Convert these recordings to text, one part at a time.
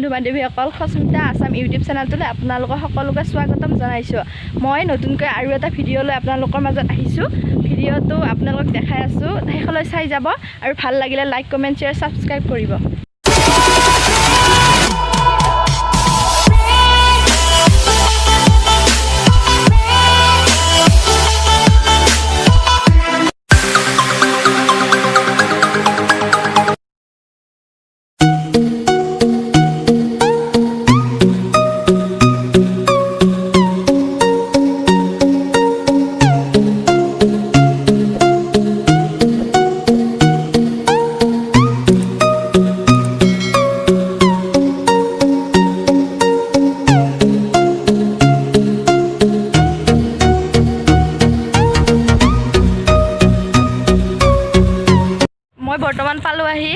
বন্ধু বান্ধৱীসকল, সস্মিতা আছাম ইউটিউব চেনেলটোলৈ আপোনালোকক সকলোকে স্বাগতম জনাইছোঁ। মই নতুনকৈ আৰু এটা ভিডিঅ' লৈ আপোনালোকৰ মাজত আহিছোঁ। ভিডিঅ'টো আপোনালোকক দেখাই আছোঁ, শেষলৈ চাই যাব আৰু ভাল লাগিলে লাইক, কমেণ্ট, শ্বেয়াৰ, ছাবস্ক্ৰাইব কৰিব। মই বৰ্তমান পালোঁ আহি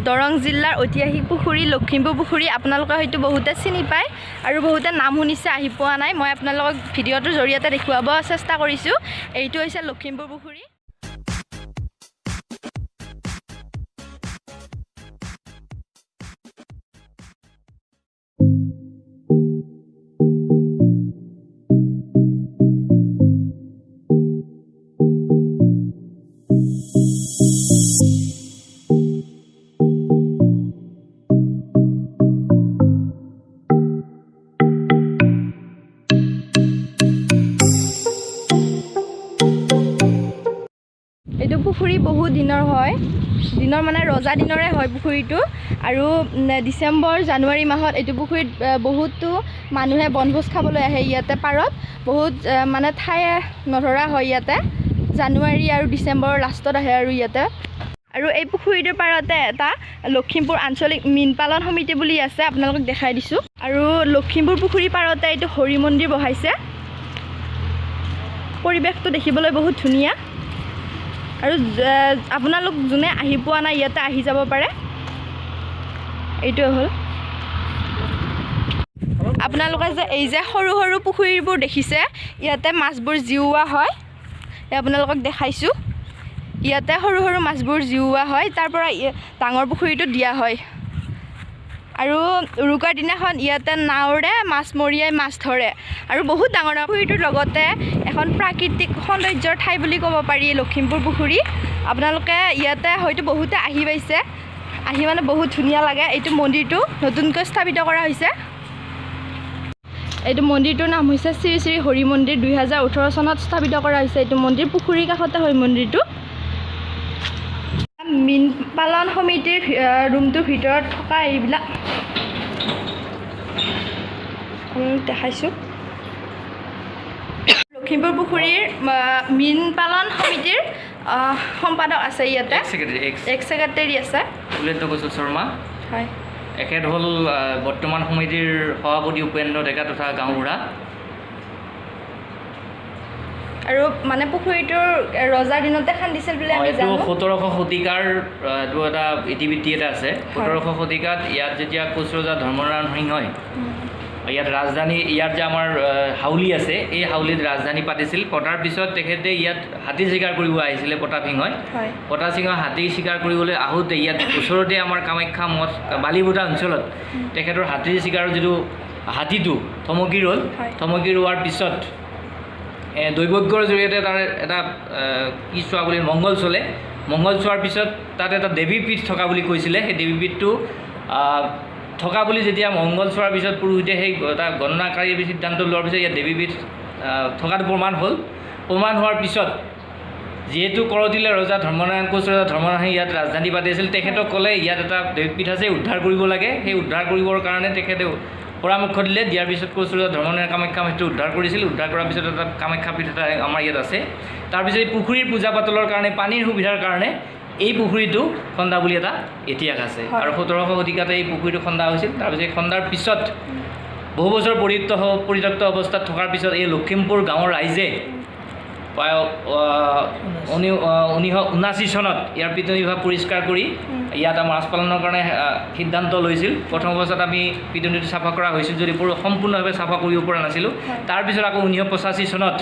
দৰং জিলাৰ ঐতিহাসিক পুখুৰী লখিমপুৰ পুখুৰী। আপোনালোকে হয়তো বহুতে চিনি পায় আৰু বহুতে নাম শুনিছে, আহি পোৱা নাই। মই আপোনালোকক ভিডিঅ'টোৰ জৰিয়তে দেখুৱাব চেষ্টা কৰিছোঁ। এইটো হৈছে লখিমপুৰ পুখুৰী। এইটো পুখুৰী বহুত দিনৰ হয়, দিনৰ মানে ৰজা দিনৰে হয় পুখুৰীটো। আৰু ডিচেম্বৰ জানুৱাৰী মাহত এইটো পুখুৰীত বহুতো মানুহে বনভোজ খাবলৈ আহে। ইয়াতে পাৰত বহুত মানে ঠাই নধৰা হয় ইয়াতে। জানুৱাৰী আৰু ডিচেম্বৰৰ লাষ্টত আহে আৰু ইয়াতে। আৰু এই পুখুৰীটোৰ পাৰতে এটা লখিমপুৰ আঞ্চলিক মীন পালন সমিতি বুলি আছে, আপোনালোকক দেখাই দিছোঁ। আৰু লখিমপুৰ পুখুৰীৰ পাৰতে এইটো হৰি মন্দিৰ বহাইছে। পৰিৱেশটো দেখিবলৈ বহুত ধুনীয়া। আৰু আপোনালোক যোনে আহি পোৱা নাই ইয়াতে আহি যাব পাৰে। এইটোৱে হ'ল আপোনালোকে যে এই যে সৰু সৰু পুখুৰীবোৰ দেখিছে, ইয়াতে মাছবোৰ জীওৱা হয়। এই আপোনালোকক দেখাইছোঁ, ইয়াতে সৰু সৰু মাছবোৰ জীওৱা হয়, তাৰ পৰা ডাঙৰ পুখুৰীটোত দিয়া হয়। আৰু উৰুকাৰ দিনাখন ইয়াতে নাওৰে মাছ মৰিয়াই মাছ ধৰে। আৰু বহুত ডাঙৰ ডাঙৰ পুখুৰীটোৰ লগতে এখন প্ৰাকৃতিক সৌন্দৰ্যৰ ঠাই বুলি ক'ব পাৰি লখিমপুৰ পুখুৰী। আপোনালোকে ইয়াতে হয়তো বহুতে আহি পাইছে, আহি মানে বহুত ধুনীয়া লাগে। এইটো মন্দিৰটো নতুনকৈ স্থাপিত কৰা হৈছে। এইটো মন্দিৰটোৰ নাম হৈছে শ্ৰী শ্ৰী হৰি মন্দিৰ। 2018 চনত স্থাপিত কৰা হৈছে এইটো মন্দিৰ। পুখুৰীৰ কাষতে হয় মন্দিৰটো। মীন পালন সমিতিৰ ৰুমটোৰ ভিতৰত থকা এইবিলাক দেখাইছোঁ। লখিমপুৰ পুখুৰীৰ মীন পালন সমিতিৰ সম্পাদক আছে ইয়াতে, এক্স ছেক্ৰেটেৰী আছে উপেন্দ্ৰ কৌশল শৰ্মা। হয়। এখেত হ'ল বৰ্তমান সমিতিৰ সভাপতি উপেন্দ্ৰ ডেকা তথা গাঁওবুঢ়া। আৰু মানে পুখুৰীটোৰ ৰজাৰ দিনতে খান্দিছিল বুলি আমি এইটো জানো। 17শ শতিকাৰ এইটো এটা ইতিবৃত্তি এটা আছে। 17শ শতিকাত ইয়াত যেতিয়া কোচ ৰজা ধৰ্মনাৰায়ণ সিংহই ইয়াত ৰাজধানী, ইয়াত যে আমাৰ হাউলি আছে, এই হাউলিত ৰাজধানী পাতিছিল। পতাৰ পিছত তেখেতে ইয়াত হাতী চিকাৰ কৰিব আহিছিলে প্ৰতাপ সিংহই। প্ৰতাপ সিংহই হাতী চিকাৰ কৰিবলৈ আহোঁতে ইয়াত ওচৰতে আমাৰ কামাখ্যা মঠ বালিবুটা অঞ্চলত তেখেতৰ হাতীৰ চিকাৰৰ যিটো হাতীটো থমকি ৰ'ল। থমকি ৰোৱাৰ পিছত দৈৱজ্ঞৰ জৰিয়তে তাৰ এটা কি চোৱা বুলি মংগল চলে। মংগল চোৱাৰ পিছত তাত এটা দেৱীপীঠ থকা বুলি কৈছিলে। সেই দেৱীপীঠটো থকা বুলি যেতিয়া মংগল চোৱাৰ পিছত পুৰোহিতে সেই এটা গণনাকাৰী সিদ্ধান্ত লোৱাৰ পিছত ইয়াত দেৱীপীঠ থকাটো প্ৰমাণ হ'ল। প্ৰমাণ হোৱাৰ পিছত যিহেতু কৰতিলে ৰজা ধৰ্মনাৰায়ণ কোচ ৰজা ধৰ্মনাৰায়ণ ইয়াত ৰাজধানী পাতিছিল, তেখেতক ক'লে ইয়াত এটা দেৱীপীঠ আছে, উদ্ধাৰ কৰিব লাগে। সেই উদ্ধাৰ কৰিবৰ কাৰণে তেখেতে পৰামৰ্শ দিলে। দিয়াৰ পিছত কোচ ৰজা ধৰ্মনাৰায়ণ কামাখ্যা মঠটো উদ্ধাৰ কৰিছিল। উদ্ধাৰ কৰাৰ পিছত এটা কামাখ্যা পীঠ এটা আমাৰ ইয়াত আছে। তাৰপিছত এই পুখুৰীৰ পূজা পাতলৰ কাৰণে, পানীৰ সুবিধাৰ কাৰণে এই পুখুৰীটো খন্দা বুলি এটা ইতিহাস আছে। আৰু 17শ শতিকাতে এই পুখুৰীটো খন্দা হৈছিল। তাৰপিছত খন্দাৰ পিছত বহু বছৰ পৰিত্যক্ত অৱস্থাত থকাৰ পিছত এই লখিমপুৰ গাঁৱৰ ৰাইজে প্ৰায় 1979 চনত ইয়াৰ পিটনি বিভাগ পৰিষ্কাৰ কৰি ইয়াত মাছ পালনৰ কাৰণে সিদ্ধান্ত লৈছিল। প্ৰথম অৱস্থাত আমি পিটনিটো চাফা কৰা হৈছিল যদি সম্পূৰ্ণভাৱে চাফা কৰিব পৰা নাছিলোঁ। তাৰপিছত আকৌ 1985 চনত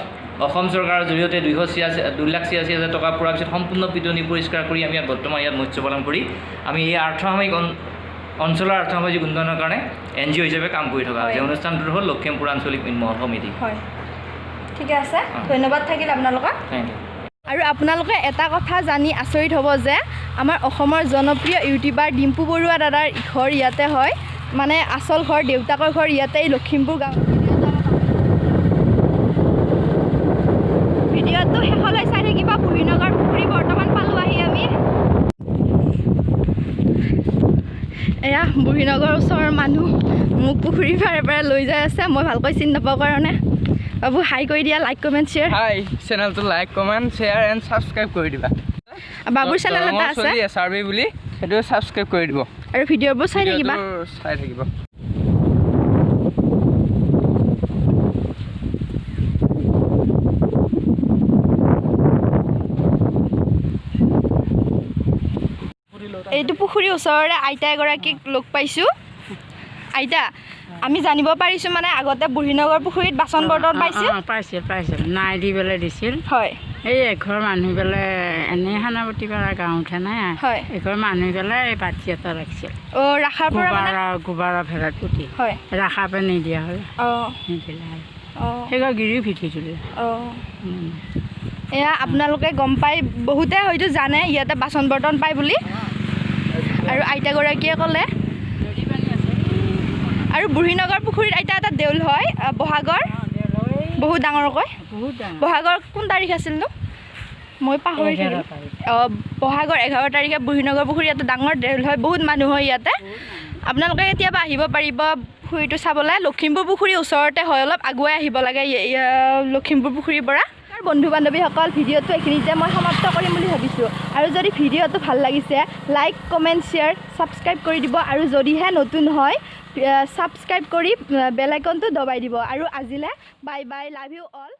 অসম চৰকাৰৰ জৰিয়তে 2,86,000 টকা পোৱাৰ পিছত সম্পূৰ্ণ পিটনি পৰিষ্কাৰ কৰি আমি ইয়াত বৰ্তমান ইয়াত মৎস্য পালন কৰি আমি এই আৰ্থসামাজিক অঞ্চলৰ আৰ্থসামাজিক উন্নয়নৰ কাৰণে NGO হিচাপে কাম কৰি থকা হৈছে। হয়। অনুষ্ঠানটো হ'ল লখিমপুৰ আঞ্চলিক মীনমহল সমিতি। হয়, ঠিকে আছে, ধন্যবাদ থাকিল আপোনালোকক। Thank U. আৰু আপোনালোকে এটা কথা জানি আচৰিত হ'ব যে আমাৰ অসমৰ জনপ্ৰিয় ইউটিউবাৰ ডিম্পু বৰুৱা দাদাৰ ঘৰ ইয়াতে হয়, মানে আচল ঘৰ, দেউতাকৰ ঘৰ ইয়াতে, এই লখিমপুৰ গাঁও। ভিডিঅ'টো শেষলৈ চাই থাকিব। বুঢ়ীনগৰ পুখুৰী বৰ্তমান পালোঁ আহি আমি। এয়া বুঢ়ীনগৰৰ ওচৰৰ মানুহ মোক পুখুৰীৰ পাৰে পাৰে লৈ যাই আছে, মই ভালকৈ চিনি নাপাওঁ কাৰণে। বাবু হাই কৰি দিয়া, লাইক কমেণ্ট শ্বেয়াৰ। হাই, চেনেলটো like comment share and subscribe কৰি দিবা। বাবুৰ চেনেল এটা আছে এছ আৰ বি বুলি, সেইটো ছাবস্ক্ৰাইব কৰি দিব। আৰু ভিডিঅ'বোৰ চাই থাকিবা। ভিডিঅ'টো চাই থাকিব। এইটো পুখুৰীৰ ওচৰৰে আইতা এগৰাকীক লগ পাইছোঁ। আইতা, আমি জানিব পাৰিছোঁ মানে আগতে বুঢ়ীনগৰ পুখুৰীত বাচন বৰ্তন পাইছিল? অঁ, পাইছিল পাইছিল, নাই দি পেলাই দিছিল। এই এঘৰ মানুহ পেলাই এনেই খানাপতি পাৰা গাঁৱতহে নাই। এঘৰ মানুহ পেলাই এই বাতি এটা ৰাখিছিল। অঁ, ৰাখাৰ পৰা মানে গোবাৰৰ ভেড়াত পুতি ৰাখা পৰা নিদিয়া হ'ল। নিদিলে আৰু সেইঘৰ গিৰিও ভিটি দিলে। এয়া আপোনালোকে গম পাই, বহুতে হয়তো জানে ইয়াতে বাচন বৰ্তন পায় বুলি, আৰু আইতাগৰাকীয়ে ক'লে। আৰু বুঢ়ীনগৰ পুখুৰীত আইতা এটা দেউল হয়, বহাগৰ, বহুত ডাঙৰকৈ। বহুত ডাঙৰ। বহাগৰ কোন তাৰিখ আছিলনো, মই পাহৰি 11 থাকিলোঁ। তাৰিখ। অঁ, বহাগৰ 11 তাৰিখে বুঢ়ীনগৰ পুখুৰী ইয়াতে ডাঙৰ দেউল হয়, বহুত মানুহ হয় ইয়াতে। আপোনালোকে কেতিয়াবা আহিব পাৰিব পুখুৰীটো চাবলৈ। লখিমপুৰ পুখুৰীৰ ওচৰতে হয়, অলপ আগুৱাই আহিব লাগে লখিমপুৰ পুখুৰীৰ পৰা। আৰু বন্ধু বান্ধৱীসকল, ভিডিঅ'টো এইখিনিতে মই সমাপ্ত কৰিম বুলি ভাবিছোঁ। আৰু যদি ভিডিঅ'টো ভাল লাগিছে লাইক কমেণ্ট শ্বেয়াৰ ছাবস্ক্ৰাইব কৰি দিব, আৰু যদিহে নতুন হয় ছাবস্ক্ৰাইব কৰি বেল আইকনটো দবাই দিব। আৰু আজিলৈ bye bye, love you all.